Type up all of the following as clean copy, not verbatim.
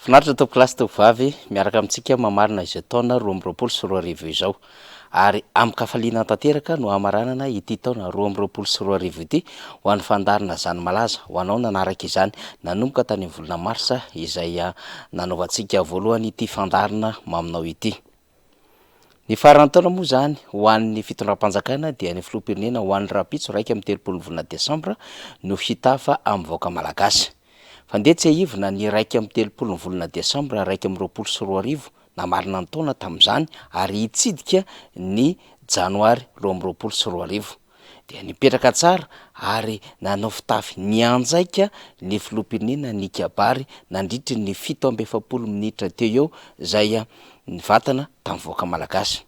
Finaritra tompokolahy sy tompokovavy miaraka amintsika mamarana izao taona 2022 izao. Ary amin-kafaliana tanteraka no hamaranana ity taona 2022 ity ho an'ny fandaharana Zany Malaza ho anao nanaraka izany nanomboka tany amin'ny volana marsa izay nanaovantsika voalohany ity fandaharana maminao ity. Ny faran'ny taona moa izany ho an'ny fitondram-panjakana dia ny filoham-pirenena ho an'ny rahampitso 31 ny volana desambra no hitafa amin'ny vahoaka malagasy. Fa ndeha tsiahivina ny 31 ny volana desambra 2021 namarina ny taona tamin'izany ary hitsidika ny janoary 2022. Dia nipetraka tsara ary nanao fitafy nianjaika ny filoham-pirenena nikabary nandritry ny 47 minitra teo eo izay nivatana tamin'ny vahoaka malagasy.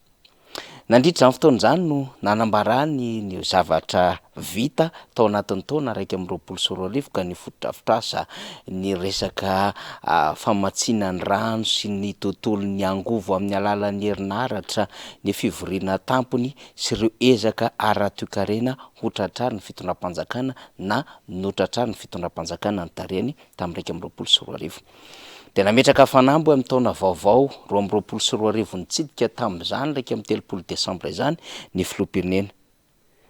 Nandritra izany fotoana izany no nanambarany ny zavatra vita tao anatin'ny taona 2021 ka ny fotodrafitrasa, ny resaka famatsiana ny rano sy ny tontolon'ny angovo amin'ny alalan'ny herinaratra, ny fivoriana tampony sy ireo ezaka ara-toekarena ho tratrarin'ny fitondram-panjakana na notratrarin'ny fitondram-panjakana notarihany tamin'ny 2021. Dia nametraka fanamby amin'ny taona vaovao 2022 nitsidika tamin'izany 31 desambra izany ny filoham-pirenena.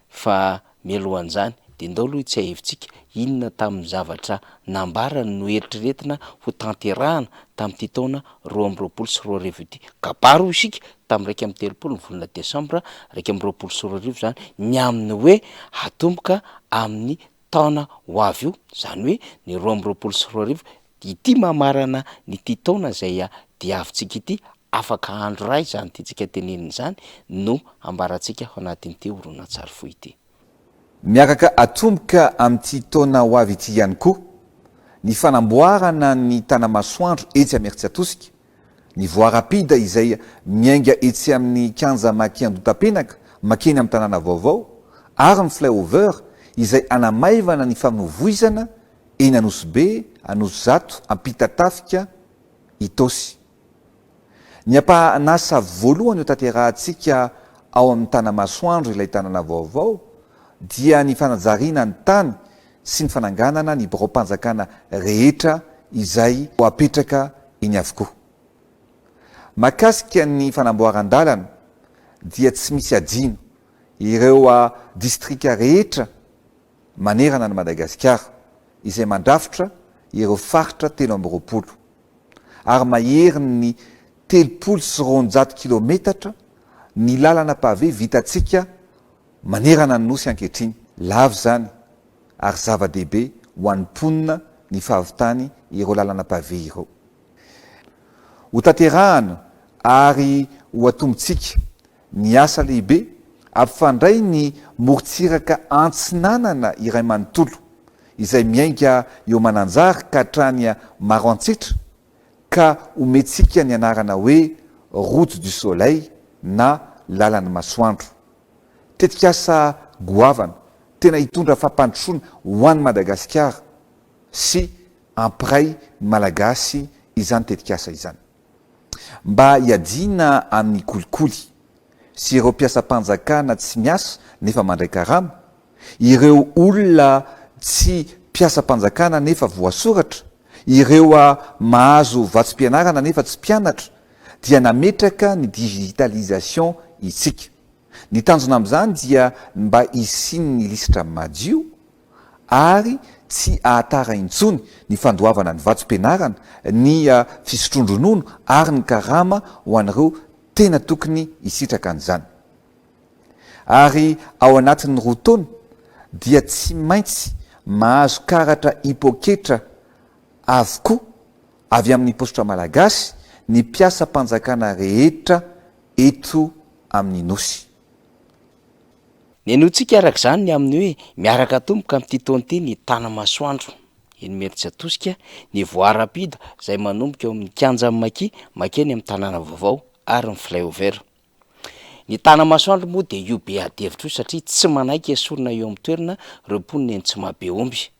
Fa mialohan'izany dia ndao aloha hitsiahivintsika inona tamin'ny zavatra nambarany no eritreretina ho tanterahana tamin'ity taona 2022 ity. Kabary hoy isika tamin'ny 31 ny volana desambra 2021 izany ny amin'ny hoe hatomboka amin'ny taona ho avy io, izany hoe ny 2022 ity mamarana ny ity taona izay diavintsika ity, afaka andro iray izany tiantsika tenenina izany no hambarantsika ao anatin'ity horonantsary fohy ity. Miaraka atomboka amin'ity taona ho avy ity ihany koa ny fanamboarana ny Tanamasoandro etsy Imerintsiatosika, ny voie rapide izay miainga etsy amin'ny kianja Maki Andotapenaka makeny amin'ny tanàna vaovao ary ny fly-over izay hanamaivana ny famoivoizana eny Anosibe, Anosizato, Ampitatafika, Itaosy. Ny ampahan'asa voalohany hotanterahantsika ao amin'ny Tanamasoandro ilay tanàna vaovao dia ny fanajariana ny tany sy ny fananganana ny biraom-panjakana rehetra izay ho apetraka eny avokoa. Mahakasika ny fanamboaran-dalana dia tsy misy adino ireo distrika rehetra manerana an'i Madagasikara izay mandrafitra ireo faritra 23 ary maherin'ny 230 kilometatra ny lalana pavé vitantsika manerana ny Nosy ankehitriny. Lava izany ary zava-dehibe ho an'ny mponina ny fahavitany ireo lalana pavé ireo. Ho tanterahana ary ho atombontsika ny asa lehibe ampifandray ny morontsiraka antsinanana iray manontolo izay miainga eo Mananjary ka hatrany Maroantsetra ka omentsika ny anarana hoe Route du Soleil na Lalan'ny Masoandro. Tetikasa goavana tena hitondra fampandrosoana ho an'i Madagasikara sy hampiray ny Malagasy izany tetikasa izany. Mba hiadiana amin'ny kolikoly sy ireo mpiasam-panjakana tsy miasa nefa mandray karama, ireo olona tsy mpiasam-panjakana nefa voasoratra, ireo mahazo vatsim-pianarana nefa tsy mpianatra dia nametraka ny digitalisation isika. Ny tanjona amin'izany dia ny mba hisian'ny lisitra madio ary tsy hahatara intsony ny fandoavana ny vatsim-pianarana, ny fisotroan-dronono ary ny karama ho an'ireo tena tokony hisitraka an'izany. Ary ao anatin'ny roa taona dia tsy maintsy mahazo karatra hipoketra avokoa avy amin'ny paositra malagasy ny mpiasam-panjakana rehetra eto amin'ny Nosy. Nenointsika araka izany ny amin'ny hoe miaraka atomboka amin'ity taona ity ny Tanamasoandro eny Imerintsiatosika, ny voie rapide izay manomboka eo amin'ny kianjan'ny Maki mankeny amin'ny tanàna vaovao ary ny fly-over. Ny Tanamasoandro moa dia io be adihevitra io satria tsy manaiky esorina eo amin'ny toerana ireo mponina eny Tsimahabeomby.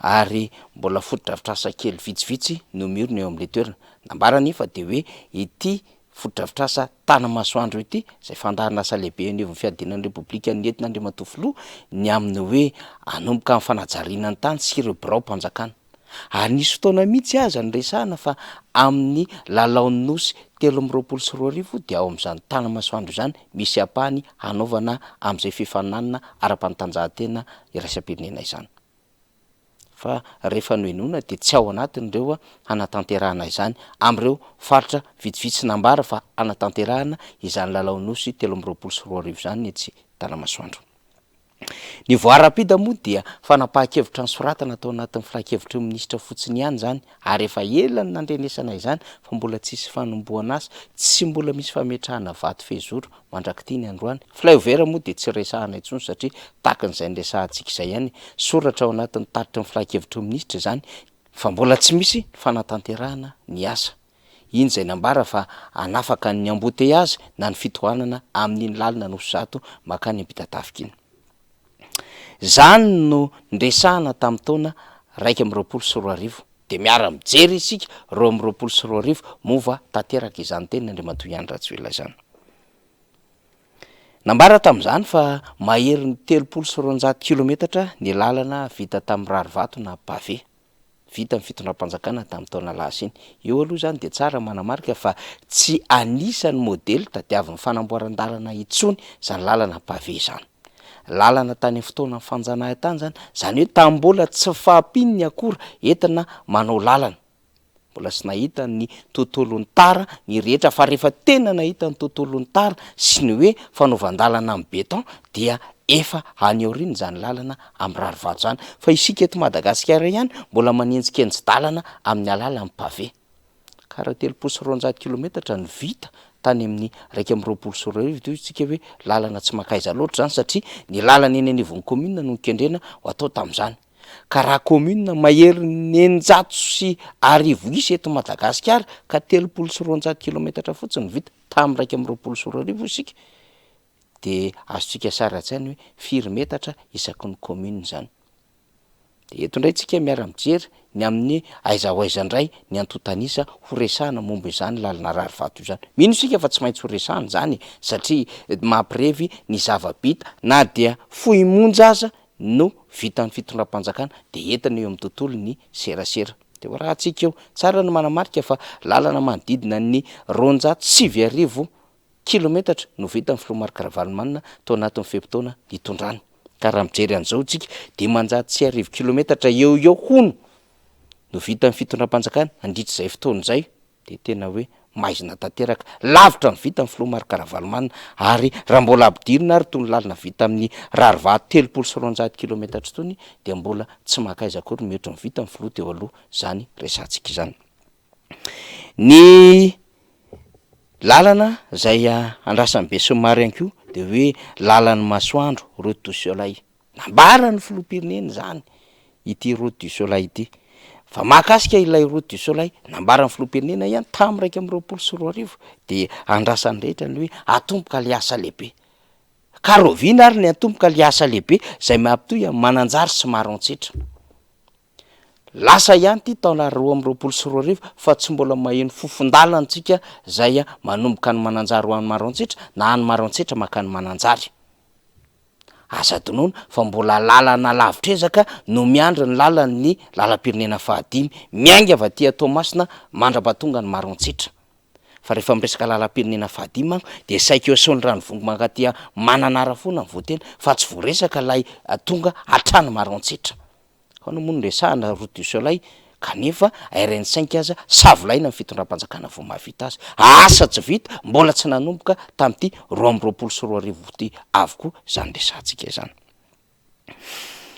ary mbola fotodrafitrasa kely vitsivitsy no miorina eo amin'ilay toerana. Nambarany fa dia hoe ity fotodrafitrasa Tanamasoandro ity, izay fandaharan'asa lehibe eo anivon'ny fiadiana ny Repoblika nentin'Andriamatoa Filoha ny amin'ny hoe hanomboka ny fanajariana ny tany sy ireo biraom-panjakana. Ary nisy fotoana mihitsy aza niresahana fa amin'ny lalaon'ny Nosy 2023 dia ao amin'izany Tanamasoandro izany misy ampahany hanaovana amin'izay fifaninanana ara-panatanjahantena iraisam-pirenena izany. Fa rehefa nohenoina dia tsy ao anatin'ireo hanatanterahana izany amin'ireo faritra vitsivitsy nambara fa hanatanterahana izany lalaon'ny Nosy 2023 izany etsy Tanamasoandro. Ny voie rapide moa dia fanapahan-kevitra nosoratana tao anatin'ny filan-kevitry ny minisitra fotsiny ihany izany ary efa ela no nandrenesana izany fa mbola tsisy fanombohana asa, tsy mbola misy fametrahana vato fehizoro mandrak'ity ny androany. Flyover moa dia tsy resahana intsony satria takin'izay niresahantsika izay ihany, soratra ao anatin'ny tatitry ny filan-kevitry ny minisitra izany fa mbola tsy misy ny fanatanterahana ny asa. Iny izay nambara fa hanafaka ny embouteillage na ny fitohanana amin'iny lalana Anosizato mankany Ampitatafika iny. Izany no niresahana tamin'ny taona 2021. Dia miara-mijery isika 2022 moa va tanteraka izany tenin' Andriamatoa Andry Rajoelina izany. Nambara tamin'izany fa maherin'ny 230 kilometatra ny lalana vita tamin'ny rarivato na pavé. Vita ny fitondram-panjakana tamin'ny taona lasa iny. Eo aloha izany dia tsara manamarika fa tsy anisan'ny modely tadiavin'ny fanamboaran-dalana intsony izany lalana pavé izany. Lalana tany amin'ny fotoanan'ny fanjanahantany izany, izany hoe tamin'ny mbola tsy fahampian'ny akora entina manao lalana. Mbola tsy nahita ny tontolon'ny tara ny rehetra fa rehefa tena nahita ny tontolon'ny tara sy ny hoe fanaovan-dalana amin'ny béton dia efa any aoriana izany lalana amin'ny rarivato izany fa isika eto Madagasikara ihany mbola manenjikenji-dalana amin'ny alalan'ny pavé. Ka raha 230 kilometatra no vita tany amin'ny 2021 dia hoy isika hoe lalana tsy mankaiza loatra izany satria ny lalana eny anivon'ny commune no nokendrena ho atao tamin'izany. Ka raha commune maherin'ny 1600 isa eto Madagasikara ka 230 kilometatra fotsiny no vita tamin'ny 2021 isika dia azontsika sary an-tsaina hoe firy metatra isaky ny commune izany. Dia eto indray tsika miara-mijery ny amin'ny aiza ho aiza indray ny antontan'isa ho resahana momba izany lalana rarivato izany. Mino isika fa tsy maintsy ho resahana izany e, satria mampirevy ny zava-bita na dia fohy monja aza no vitan'ny fitondram-panjakana dia entina eo amin'ny tontolon'ny serasera. Dia ho arahantsika eo. Tsara ny manamarika fa lalana manodidina ny 9200 Kilometatra no vitan'ny filoha Marc Ravalomanana tao anatin'ny fe-potoana nitondrany. Ka raha mijery an'izao isika, 1500 kilometatra eo ho eo hono no vitan'ny fitondram-panjakana nandritra izay fotoana izay, dia tena hoe maizina tanteraka. Lavitra ny vitan'ny filoha Marc Ravalomanana, ary raha mbola ampidirina ary itony lalana vita amin'ny rarivato 230 kilometatra itony dia mbola tsy mankaiza akory mihoatra ny vitan'ny filoha teo aloha izany resahantsika izany. Ny lalana izay andrasan'ny besinimaro ihany koa dia hoe lalan'ny masoandro, route du soleil. Nambaran'ny filoham-pirenena izany ity route du soleil ity. Fa mahakasika ilay route du soleil, nambaran'ny filoham-pirenena ihany tamin'ny 2021 dia andrasan'ny rehetra ny hoe hatomboka ilay asa lehibe. Ka rahoviana ary ny hatomboka ilay asa lehibe izay mampitohy an'i Mananjary sy Maroantsetra? Lasa ihany ity taona 2022 fa tsy mbola maheno fofon-dalana tsika zay manomboka any Mananjary ho any Maroantsetra na any Maroantsetra mankany Mananjary. Aza adinoina fa mbola lalana lavitr'ezaka no miandry ny lalan'ny lalam-pirenena fahadimy miainga avy aty Toamasina mandrapatonga any Maroantsetra. Fa rehefa miresaka lalam-pirenena fahadimy manko dia saika eo Soaniranovongo mankaty Mananara foana ny voateny fa tsy voaresaka ilay tonga hatrany Maroantsetra. Ahoana moa no resahana route du soleil kanefa RN cinq aza savolaina ny fitondram-panjakana vao mahavita azy. Asa tsy vita, mbola tsy nanomboka tamin'ity 2022 ity avokoa izany resahantsika izany.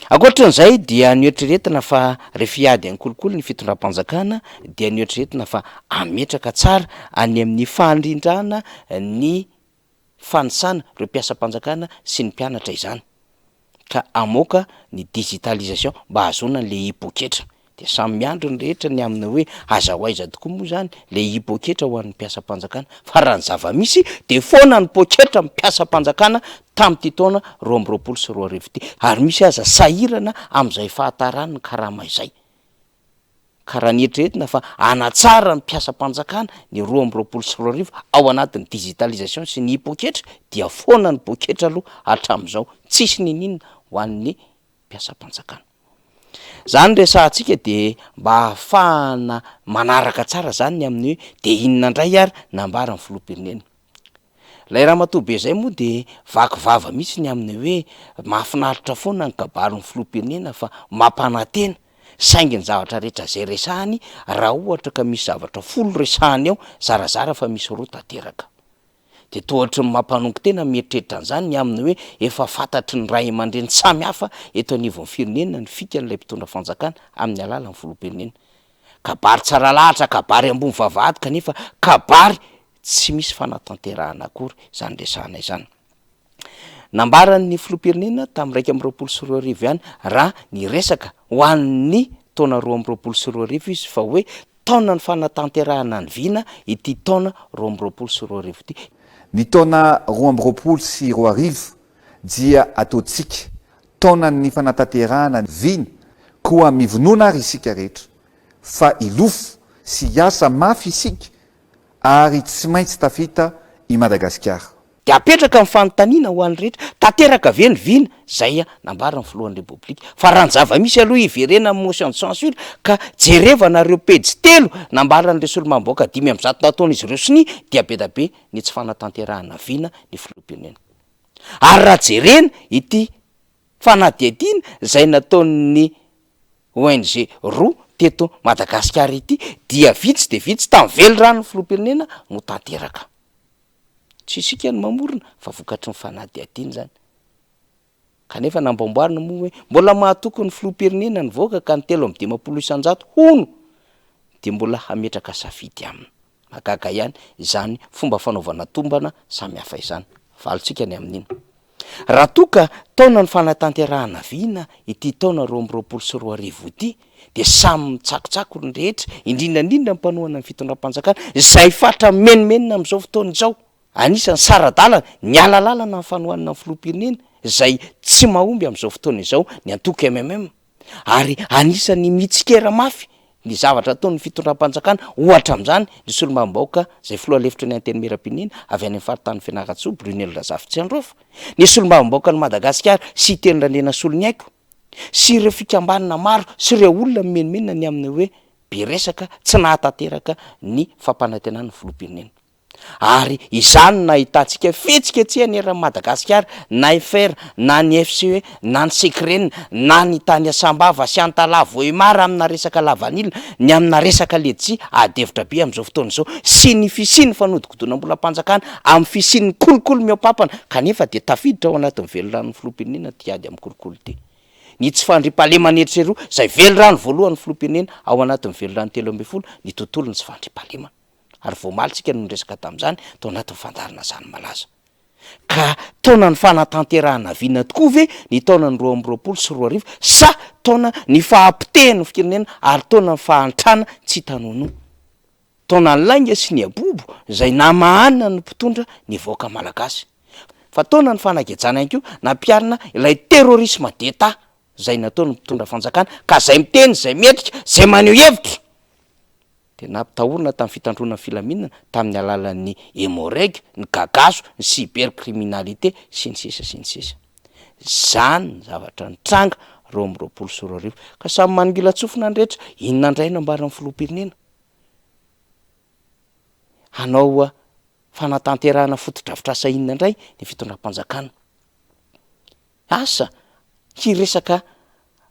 Ankoatran'izay dia noeritreretina fa rehefa hiady amin'ny kolikoly ny fitondram-panjakana dia noeritreretina fa hametraka tsara any amin'ny fandrindrana ny fanisana ireo mpiasam-panjakana sy ny mpianatra izany ka hamoaka ny digitalisation mba hahazoana an'le e-poketra. Dia samy miandry ny rehetra ny amin'ny hoe aiza ho aiza tokoa moa izany le e-poketra ho an'ny mpiasam-panjakana fa raha ny zava-misy dia foana ny poketra ny mpiasam-panjakana tamin'ity taona 2022 ity ary misy aza sahirana amin'izay fahataran'ny karama izay. Ka raha ny eritreretina fa hanatsara ny mpiasam-panjakana ny 2022 ao anatin'ny digitalisation sy ny e-poketra dia foana ny poketra aloha hatramin'izao, tsisy niniana ho an'ny mpiasam-panjakana. Zany resahantsika de mba ahafahana manaraka tsara zany ny amin'ny hoe de inona ndray ary nambaran'ny filoham-pirenena. Lay ramatoa be zay moa de vaky vava mihitsy ny amin'ny hoe mahafinaritra foana ny kabarin'ny filoham-pirenena fa mampanantena saingy ny zavatra rehetra zay resahany raha ohatra ka misy zavatra folo resahany ao zarazara fa misy roa tanteraka. De toa ohatry ny mampanongo tena mieritreritra an'izany ny amin'ny hoe efa fantatry ny ray aman-dreny samy hafa eto anivon'ny firenena ny fikan'ilay mpitondra fanjakana amin'ny alalan'ny filoham-pirenena. Kabary tsara lahatra, kabary ambony vavahady kanefa kabary tsy misy fanatanterahana akory izany resahana izany. Nambaran'ny filoham-pirenena tamin'ny 2021 ihany raha niresaka ho an'ny taona 2022 izy fa hoe taonan'ny fanatanterahana ny vina ity taona 2022 ity. Ny taona 2022 dia ataontsika taonan'ny fanatanterahana ny vina, koa mivonona ary isika rehetra fa hilofo sy hiasa mafy isika ary tsy maintsy tafita i Madagasikara. Dia apetraka ny fanontaniana ho an'ny rehetra, tanteraka ve ny vina izay nambaran'ny filohan'ny Repoblika? Fa raha ny zava-misy aloha hiverena amin'ny motion de censure ka jerevana ireo pejy telo nambaran'ireo solombavambahoaka 105 nataon'izy ireo sonia dia be da be ny tsy fanatanterahana vina ny filoham-pirenena. Ary raha jerena ity fanadihadiana izay nataon'ny ONG roa teto Madagasikara ity dia vitsy dia vitsy tamin'ny veliranon'ny filoham-pirenena no tanteraka. Tsy isika no mamorona fa vokatry ny fanadihadiana izany. Kanefa namboamboarina moa hoe mbola mahatoky ny filoham-pirenena nivoaka ka ny 53% hono dia mbola hametraka safidy aminy. Mahagaga ihany izany fomba fanaovana tombana samihafa izany. Valintsika ny amin'iny. Raha toa ka taonan'ny fanatanterahana vina ity taona 2022 ity dia samy mitsakotsako ny rehetra, indrindra indrindra ny mpanohana ny fitondram-panjakana izay fatra mimenomenona amin'izao fotoana izao. Anisan'ny sara-dalana, niala lalana ny fanohanana ny filoham-pirenena izay tsy mahomby amin'izao fotoana izao ny antoko mmm ary anisan'ny mitsikera mafy ny zavatra ataon'ny fitondram-panjakana, ohatra amin'izany ny solombavambahoaka izay filoha lefitry ny Antenimierampirenena avy any amin'ny faritanin'i Fianarantsoa, Brunelle Razafitsiandraofa, ny solombavambahoakan'i Madagasikara, Siteny Randrianasoloniaiko, sy ireo fikambanana maro sy ireo olona mimenomenona ny amin'ny hoe be resaka tsy nahatanteraka ny fampanantenan'ny filoham-pirenena. Ary izany no nahitantsika fihetsiketsehana eran'i Madagasikara, na FR, na ny FCE, na ny Secren, na ny tany Sambava sy Antalaha Vohemar amina resaka lavanila, ny amina resaka letchi, ady hevitra be amin'izao fotoana izao, sy ny fisian'ny fanodikodinam-bolam-panjakana amin'ny fisian'ny kolikoly mihoa-pampana, kanefa dia tafiditra ao anatin'ny veliranon'ny filoham-pirenena ity ady amin'ny kolikoly ity. Ny tsy fandriampahalemana etsy sy eroa, izay velirano voalohan'ny filoham-pirenena ao anatin'ny velirano 13, ny tontolon'ny tsy fandriampahalemana. Ary vao omaly tsika no niresaka tamin'izany tao anatin'ny fandaharana Zany Malaza. Ka taonan'ny fanatanterahana vina tokoa ve ny taonan'ny 2022 sa taona ny fahapotehan'ny firenena ary taonan'ny fahantrana tsy hita noanoa? Taonan'ny lainga sy ny habobo izay namahana ny mpitondra ny vahoaka malagasy. Fa taonan'ny fanagejana ihany koa nampiharina ilay terrorisme d'Etat izay nataon'ny mpitondra fanjakana ka izay miteny, izay mihetsika, izay maneho hevitra dia nampitahorina tamin'ny fitandroana ny filaminana tamin'ny alalan'ny Emmo-Reg, ny gagazo, ny cybercriminalité, sy ny sisa sy ny sisa. Izany ny zavatra nitranga 2022. Ka samy manongilan-tsofina ny rehetra, inona indray no ambaran'ny filoham-pirenena? Hanao fanatanterahana fotodrafitrasa inona indray ny fitondram-panjakana? Asa, hiresaka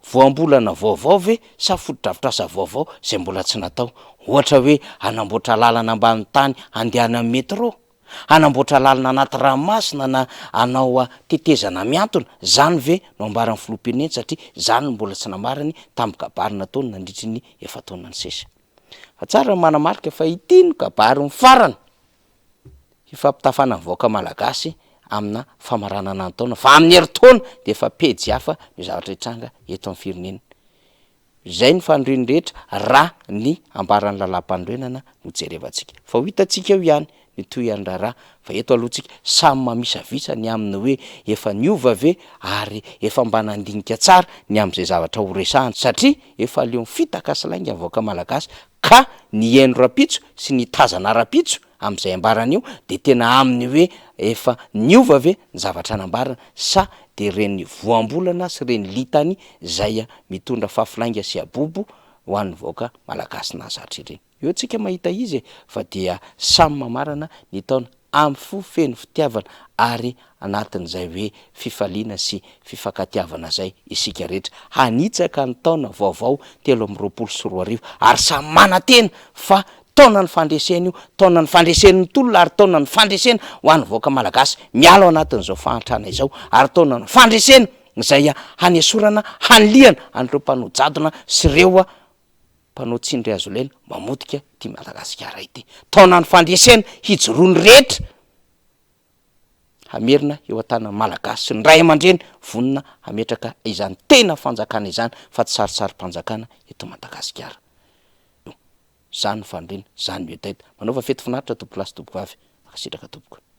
voambolana vaovao ve sa fotodrafitrasa vaovao izay mbola tsy natao? Ohatra hoe hanamboatra lalana ambany tany handehanan'ny metro? Hanamboatra lalana anaty ranomasina na hanao tetezana mihantona? Izany ve no ambaran'ny filoham-pirenena satria izany no mbola tsy nambarany tamin'ny kabary nataony nandritry ny efa-taona nisesy. Fa tsara ny manamarika fa ity no kabariny farany. Hifampitafana ny vahoaka malagasy amina famaranana ny taona fa amin'ny herintaona dia efa pejy hafa ny zavatra hitranga eto amin'ny firenena. Izay ny fanirian'ny rehetra raha ny ambaran'ny lalàmpanorenana no jerevantsika. Fa ho hitantsika eo ihany ny tohian'ny raharaha fa eto aloha tsika samy mamisavisa ny amin'ny hoe efa niova ve ary efa mba nandinika tsara ny amin'izay zavatra ho resahana satria efa leo ny fitaka sy lainga ny vahoaka malagasy ka ny hihaino rahampitso sy ny hitazana rahampitso. amin'izay ambarany io dia tena amin'ny hoe efa niova ve ny zavatra nambarany sa dia ireny voambolana sy ireny litany izay mitondra fafilainga sy habobo ho an'ny vahoaka malagasy nahazatra ireny. Eo tsika mahita izy e, fa dia samy mamarana ny taona amin'ny fo feno fitiavana ary anatin'izay hoe fifaliana sy fifankatiavana izay isika rehetra hanitsaka ny taona vaovao 2023 ary samy manantena fa taonan'ny fandresena io, taonan'ny fandresen'ny tolona ary taonan'ny fandresena ho an'ny vahoaka malagasy miala ao anatin'izao fahantrana izao ary taonan'ny fandresena izay hanesorana hanilihana an'ireo mpanao jadona sy ireo mpanao tsindry hazo lena mamotika ity Madagasikara ity. Taonan'ny fandresena hijoroan'ny rehetra hamerina eo an-tanan'ny Malagasy sy ny ray aman-dreny vonona hametraka izany tena fanjakana izany fa tsy saritsarim-panjakana eto Madagasikara. Izany ny faniriana, izany ny hetaheta. Manaova fety finaritra tompokolahy sy tompokovavy. Mankasitraka tompoko.